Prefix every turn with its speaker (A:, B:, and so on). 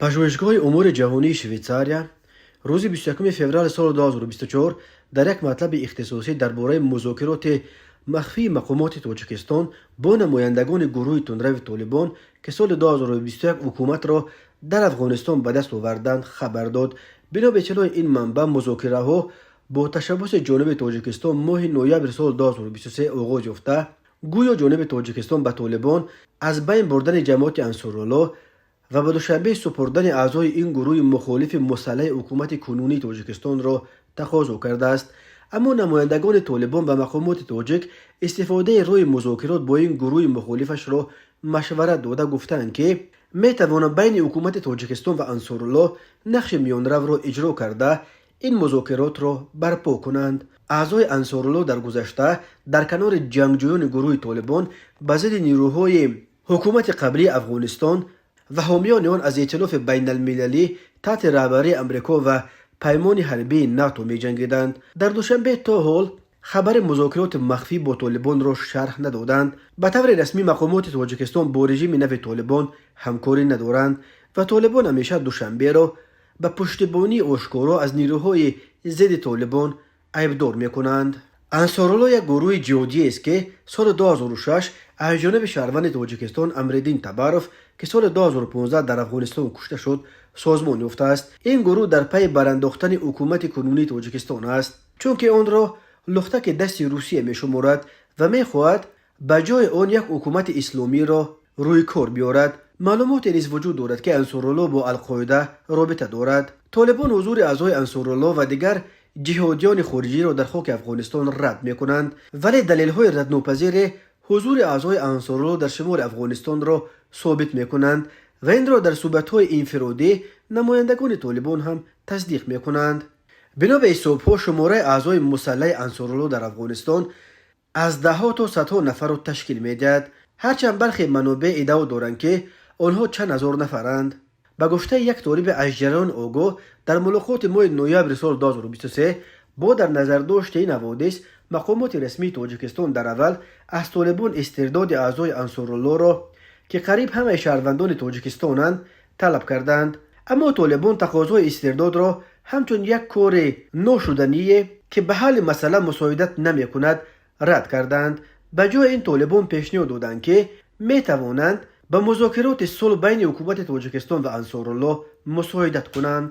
A: Пажӯҳишгоҳи умури ҷаҳонии Швейтсария рӯзи 21 феврали соли 2024 дар як матлаби ихтисосӣ дар бораи музокироти махфии мақомоти Тоҷикистон бо намояндагони гурӯҳи тундрави Толибон, ки соли 2021 ҳукуматро дар Афғонистон ба даст оварданд, хабар дод. Бино ба иттилои ин манбаъ, музокираҳо бо ташаббуси ҷониби Тоҷикистон моҳи ноябри соли 2023 оғоз ёфта, гӯё ҷониби Тоҷикистон ба Толибон аз байн бурдани ҷамоати Ансоруллоҳ ва ба Душанбе супурдани аъзои ин гурӯҳи мухолифи мусаллаҳи ҳукумати кунунии Тоҷикистонро тақозо кардааст. Аммо намояндагони Толибон ба мақомоти тоҷик истифодаи роҳи музокирот бо ин гурӯҳи мухолифашро машварат дода, гуфтаанд, ки метавонанд байни ҳукумати Тоҷикистон ва Ансоруллоҳ нақши миёнравро иҷро карда, ин музокиротро барпо кунанд. Аъзои Ансоруллоҳ дар гузашта дар канори ҷангҷӯёни гурӯҳи Толибон ба зидди нерӯҳои ҳукумати қаблии Афғонистон ва ҳомиёни он аз Эътилофи байналмилалӣ таҳти раҳбарии Амрико ва паймони ҳарбии НАТО меҷангиданд. Дар Душанбе то ҳол хабари музокироти махфӣ бо Толибонро шарҳ надоданд. Ба таври расмӣ мақомоти Тоҷикистон бо режими нави Толибон ҳамкорӣ надоранд ва Толибон ҳамеша Душанберо ба пуштибонии ошкоро аз нерӯҳои зидди Толибон айбдор мекунанд. Ансорулло як гурӯҳи ҷиҳодиест, ки соли 2006 аз ҷониби шаҳрванди Тоҷикистон Амриддин Табаров, ки соли 2015 дар Афғонистон кушта шуд, созмон ёфтааст. Ин гурӯҳ дар пайи барандохтани ҳукумати кунунии Тоҷикистон аст, чунки онро лухтаки дасти Русия мешуморад ва мехоҳад ба ҷои он як ҳукумати исломиро рӯи кор биёрад. Маълумоте низ вуҷуд дорад, ки Ансорулло бо Алқоида робита дорад. Толибон ҳузури аъзои Ансорулло ва дигар ҷиҳодиёни хориҷиро дар хоки Афғонистон рад мекунанд, вале далелҳои раднопазире ҳузури аъзои Ансорулло дар шимоли Афғонистонро собит мекунанд ва инро дар суҳбатҳои инфиродӣ намояндагони Толибон ҳам тасдиқ мекунанд. Бино ба ҳисобҳо, шумораи аъзои мусаллаҳи Ансорулло дар Афғонистон аз даҳҳо то садҳо нафарро ташкил медиҳад, ҳарчанд бархе манобеъ иддао доранд, ки онҳо чанд ҳазор нафаранд. Ба гуфтаи як толиби аз ҷараён огоҳ, дар мулоқоти моҳи ноябри соли 2023 бо дар назардошти ин ҳаводис мақомоти расмии Тоҷикистон дар аввал аз Толибон истирдоди аъзои Ансоруллоро, ки қариб ҳамаи шаҳрвандони Тоҷикистонанд, талаб карданд. Аммо Толибон тақозои истирдодро ҳамчун як кори ношудание, ки ба ҳалли масъала мусоидат намекунад, рад карданд. Ба ҷои ин Толибон пешниҳод доданд, ки метавонанд ба музокироти сулҳ байни ҳукумати Тоҷикистон ва Ансоруллоҳ мусоидат кунанд.